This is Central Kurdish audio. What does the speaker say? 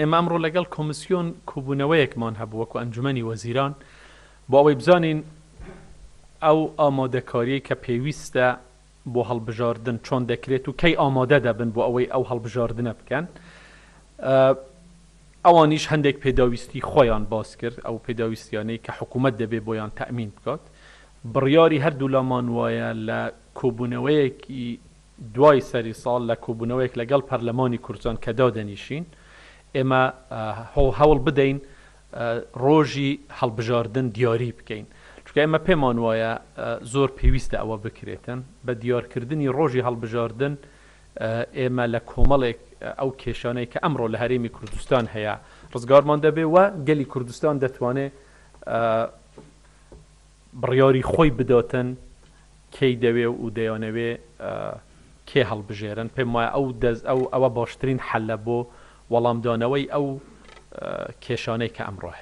ئێمە ئەمڕۆ لەگەڵ کۆمسیۆن کۆبوونەوەیەکمان هەبوو وەکو ئەنجومەنی وەزیران بۆ ئەوەی بزانین ئەو ئامادەکاریەی کە پێویستە بۆ هەڵبژاردن چۆن دەکرێت و کەی ئامادە دەبن بۆ ئەوەی ئەو هەڵبژاردنە بکەن. ئەوانیش هەندێک پێداویستی خۆیان باس کرد، ئەو پێداویستیانەی کە حکوومەت دەبێ بۆیان تەئمین بکات. بڕیاری هەردوولامان وایە لە کۆبوونەوەیەکی دوای سەری ساڵ لە کۆبوونەوەیەک لەگەڵ پەرلەمانی کوردستان کە دادەنیشین ئێمە هەوڵ بدەین ڕۆژی هەڵبژاردن دیاری بکەین چونکە ئێمە پێمان وایە زۆر پێویستە ئەوە بکرێتن بە دیارکردنی ڕۆژی هەڵبژاردن ئێمە لە کۆمەڵێک ئەو کێشانەی کە ئەمڕۆ لە هەرێمی کوردستان هەیە ڕزگارمان دەبێ و گەلی کوردستان دەتوانێت بڕیاری خۆی بداتن کێی دەوێ و دەیانەوێ کێ هەڵبژێرن، پێم وایە ئەو دەست ئەو ئەوە باشترین حەلە بۆ وەڵامدانەوەی ئەو کێشانەی کە ئەمڕۆ هەیە.